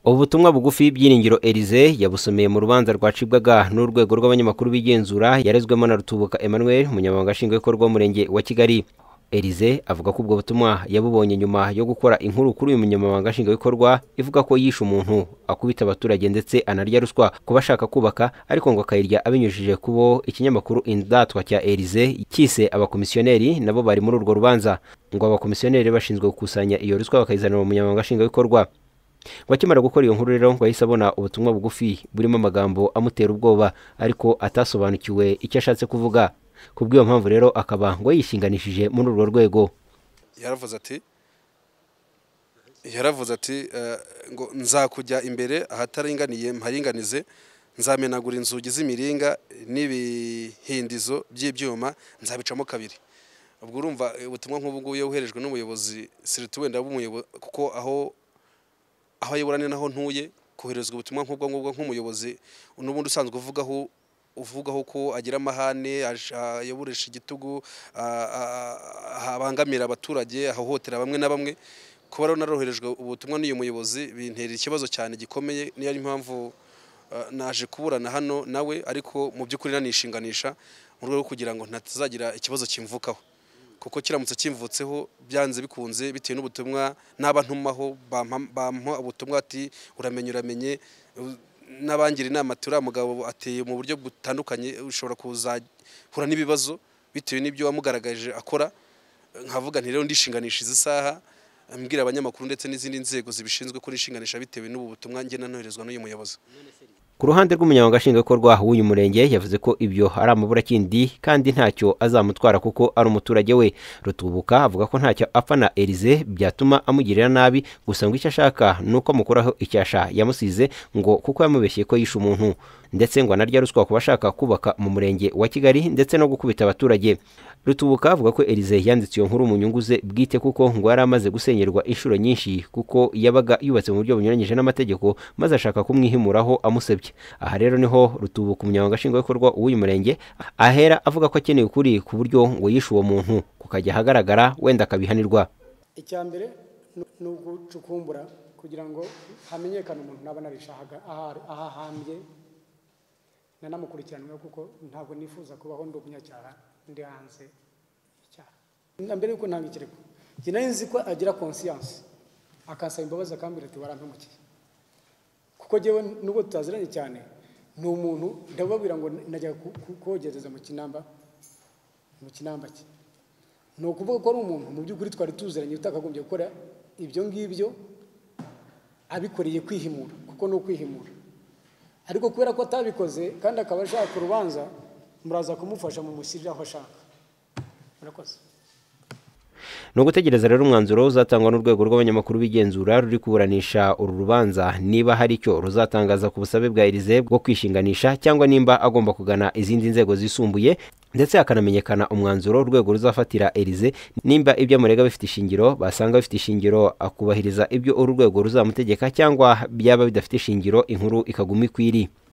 Ubu butumwa bugufi Byiringiro Elysée yabusomeye mu rubanza rwacibwaga n'urwego rw'abanyamakuru bigenzura yarezwemo na Rutubuka Emmanuel, umunyamabanga nshingwabikorwa w'umurenge wa Kigali. Elysée avuga ko ubwo butumwa yabubonye nyuma yo gukora inkuru kuri uyu munyamabanga nshingwabikorwa ivuga ko yishe umuntu, akubita abaturage ndetse anarya ruswa ku bashaka kubaka, ariko ngo akayirya abinyujije kubo ikinyamakuru Indatwa cya Elysée cyise abakomisiyoneri, nabo bari muri urwo rubanza. Ngo abakomisiyoneri bashinzwe gukusanya iyo ruswa bakayizanira umunyamabanga nshingwabikorwa. Ngo akimara gukora iyo nkuru rero ngo yahise abona ubutumwa bugufi burimo amagambo amutera ubwoba, ariko atasobanukiwe icyo ashatse kuvuga. Kubw'iyo mpamvu rero akaba ngo yishinganishije muri urwo rwego. Yaravuze ati ngo nzakujya imbere ahataringaniye mparinganize, nzamenagura inzugi z'imiringa n'ibihindizo by'ibyuma nzabicamo kabiri. Ubwo urumva ubutumwa nk'ubu ngubu iyo woherejwe n'umuyobozi, surtout wenda w'umuyobozi, kuko aho ayobora ni naho ntuye, koherezwa ubutumwa nk'ubwo ngubwo nk'umuyobozi n'ubundi usanzwe uvugaho ko agira amahane, ayoboresha igitugu, abangamira abaturage, ahohotera bamwe na bamwe, kuba rero naroherejwe ubutumwa n'uyu muyobozi bintera ikibazo cyane gikomeye. Niyo ari impamvu naje kuburana hano nawe, ariko mu by'ukuri nanishinganisha mu rwego rwo kugira ngo ntazagira ikibazo kimvukaho, kuko kiramutse kimvutseho byanze bikunze, bitewe n'ubutumwa naba ntumaho, bampa ubutumwa ati uramenye, uramenye, n'abangira inama ati uriya mugabo ateye mu buryo butandukanye, ushobora kuzahura n'ibibazo bitewe n'ibyo wamugaragaje akora. Nkavuga nti rero ndishinganisha izi saha, mbwira abanyamakuru ndetse n'izindi nzego zibishinzwe ko nishinganisha bitewe n'ubu butumwa ngenda noherezwa n'uyu muyobozi. Ku ruhande rw'umunyamabanga nshingwabikorwa w'uyu murenge, yavuze ko ibyo ari amaburakindi kandi ntacyo azamutwara kuko ari umuturage we. Rutubuka avuga ko ntacyo apfa na Elysée byatuma amugirira nabi, gusa ngo icyo ashaka ni uko amukuraho icyasha yamusize, ngo kuko yamubeshye ko yishe umuntu, ndetse ngo anarya ruswa ku bashaka kubaka mu murenge wa Kigali, ndetse no gukubita abaturage. Rutubuka avuga ko Elysée yanditse iyo nkuru mu nyungu ze bwite, kuko ngo yari amaze gusenyerwa inshuro nyinshi kuko yabaga yubatse mu buryo bunyuranyije n'amategeko, maze ashaka kumwihimuraho amusebye. Aha rero niho Rutubuka, umunyamabanga nshingwabikorwa w'uyu murenge, ahera avuga ko akeneye ukuri ku buryo ngo yishe uwo muntu kukajya ahagaragara, wenda akabihanirwa. Icya mbere ni ugucukumbura kugira ngo hamenyekane umuntu naba narishe aho ahambye, nanamukurikiranwe, kuko ntabwo nifuza kubaho ndi umunyacyaha ndi hanze y'icyaha. Mbere yuko ntanga ikirego, njye nari nzi ko agira conscience akansaba imbabazi, akambwira ati warampemukiye, kuko njyewe nubwo tutaziranye cyane ni umuntu ndababwira ngo najyaga kogereza mu kinamba cye. Ni ukuvuga ko ari umuntu mu by'ukuri twari tuziranye utakagombye gukora ibyo ngibyo abikoreye kwihimura, kuko ni ukwihimura. Ariko kubera ko atabikoze kandi akaba ashaka urubanza, muraza kumufasha mumushyirire aho ashaka. Murakoze. Ni ugutegereza rero umwanzuro uzatangwa n'urwego rw'abanyamakuru b'igenzura ruri kuburanisha uru rubanza, niba hari icyo ruzatangaza ku busabe bwa Elysée bwo kwishinganisha, cyangwa nimba agomba kugana izindi nzego zisumbuye, ndetse hakanamenyekana umwanzuro urwego ruzafatira Elysée, nimba ibyo amurega bifite ishingiro, basanga bifite ishingiro akubahiriza ibyo uru rwego ruzamutegeka, cyangwa byaba bidafite ishingiro inkuru ikaguma ikwiri.